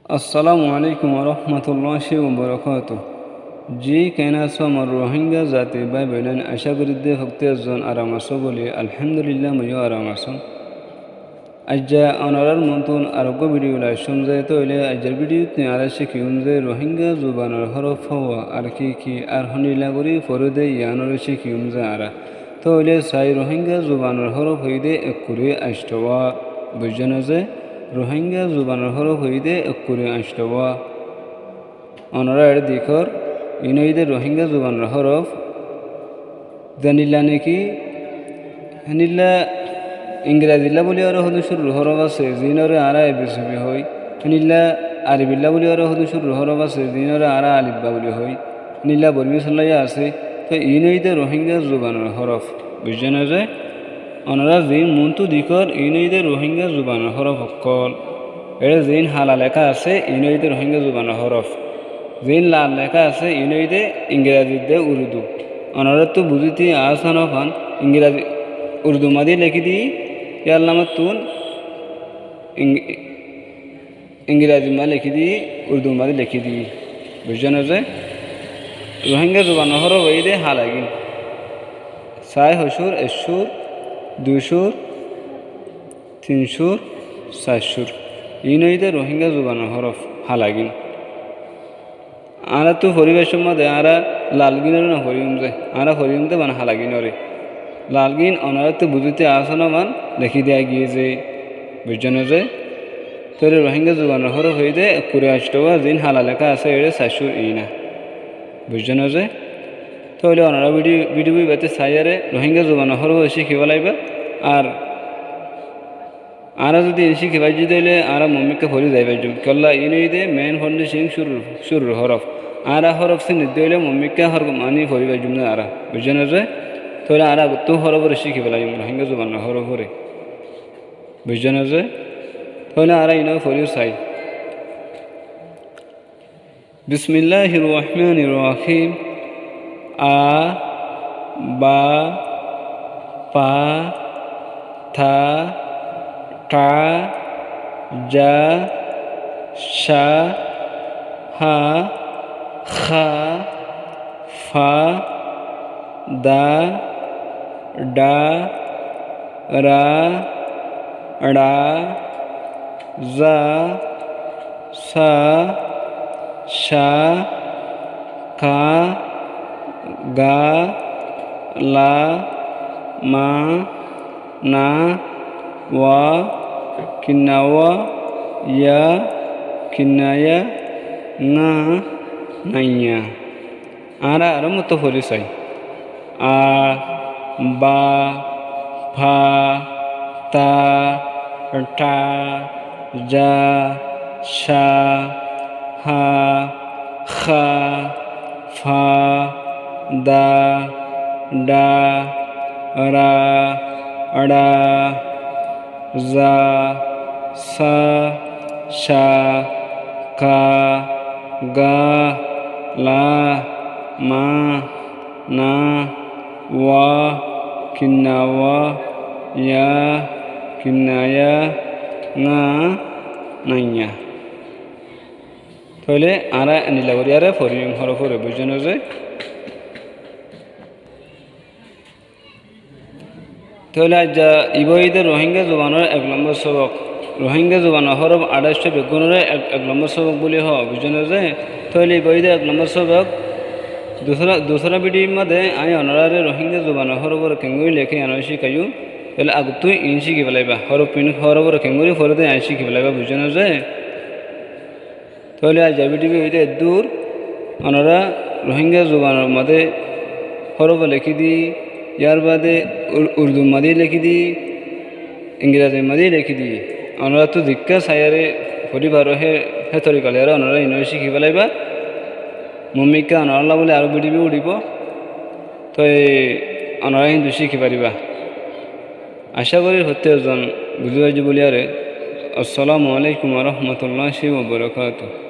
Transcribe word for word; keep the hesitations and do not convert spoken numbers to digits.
Assalamu alaikum warahmatulláhi wabarakátuhu. Ji, keén asó añár Rohingya zati bái boinain? Acá gorí de fottí zon aram asó bóli. Alhamdulillah, mui yó aram asóm. Aijja onorár muúntu areggúa video loi aiccúm ze, tóile aijjar video ttú añára cíkiyum ze Rohingya zubanor hórof hoó ar ki ki, ar hondilla gorí foré de, yián ore cíkiyum ze añára. Tóile sai, Rohingya zubanor hórof óiye de ekkuri añctho wá, buijjó né ze? Rohingya zubanor hórof óiye de ekkuri añctho wá. Onorá eçé dekór, iín óiye de Rohingya zubanor hórof. Zeéndilla né ki, héndilla Ingrezilla bóli aró hodún cúrur hórof asé, ziín ore añára A B C D hoói. Héndilla Arobilla bóli aró hodún cúrur hórof asé, ziín ore añára alif ba bóli hoói. Héndilla Bormí sollá yó asé. Tói iín óiye de Rohingya zubanor hórof. Buijjó né ze? Onorá ziín muúntu dekór, iín óiye de Rohingya zubanor hórof ókkol. Eçé ziín hala leká asé, iín óiye de Rohingya zubanor hórof. Ziín lal leká asé, iín óiye de Ingrezit de Urdu. Onoráttu buzíte asán ófan, Ingrezi, Urdu mazé lekí diyí, yá alamattún Ing-, Ingrezi mazé lekí diyí, Urdu mazé lekí diyí. Buijjó né ze? Rohingya zubanor hórof óiye de halagín. Sai hoccúr, ekcúr, duicúr, tincúr, saircúr. Iín óiye de Rohingya zubanor hórof halagín. Añáráttu foribár cómot de añára lalgín ore no foriyúm ze, añára foriyúm de bana halagín ore. Lalgín onoráttu buzíte asán ófan lekí diya giyé ze, buijjó né ze? Tóile Rohingya zubanor hórof óiye de ekkuri añctho wá, ziín hala leká asé eçé saircúr iína. Buijjó né ze? Tóile onorá video, video ibá ttú saiyóre Rohingya zubanor hórof cíki félaiba. Ar añára zodi iín cíki faijjí tóile añára mommikká fori zai faijjúm. Kiyólla iín óiye de main foundation cúrur, cúrur hórof. Añára hórof sinit de óile mommikká hórof maní fori faijjúm de añára. Buijjó né ze? Tóile añára agottú hórof ore cíki félaiyum, Rohingya zubanor hórof ore. Buijjó né ze? Tóile añára iín ore fori sai. Bismilláhir rohmánir rohím. A, ba, pa, ta, tha, ja, ca, ha, kha, fa, da, dha, ra, ṭha, za, sa, ca, ka, ga, la, ma, na, wa, kinnawa, ya, kinnaya, ŋa, naiya. Añára aró motto fori sai. A, ba, pa, ta, tha, ja, ca, ha, kha, fa, da, dha, ra, ṭha, za, sa, ca, ka, ga, la, ma, na, wa, kinnawa, ya, kinnaya, ŋa, naiya. Tóile añára endilla gorí aró foriyum hórof ore, buijjó né ze? Tóile aijja ibá óiye de Rohingya zubanor ek lombor sobok. Rohingya zubanor hórof aṭáiccó beggún ore ek, ek lombor sobok bóli hoó, buijjó né ze? Tóile ibá óiye de ek lombor sobok. Dusára, dusára video mazé añí onoráre Rohingya zubanor hórof ore keéngorí leké yián cíkaiyum. Tóile agottú iín cíki félaiba. Hórof iín, hórof ore keéngorí foré de yián cíki félaiba, buijjó né ze? Tóile aijjar video óiye de eddúr. Onorá Rohingya zubanor mazé hórof lekí di, yárbade Ur-, Urdu mazé lekí di, Ingrezi mazé lekí di. Onoráttu zikká saiyóre fori faró hé, hé torika loiyóre onorá iín cíki félaiba. Mommikká onorálla bóli aró video uçíbo. Toi onorá kintu cíki faribá. Acá gorí fottí zon buzí faijjó bóli aró. Assalamu alaikum warahmatulláhi wabarakátuhu.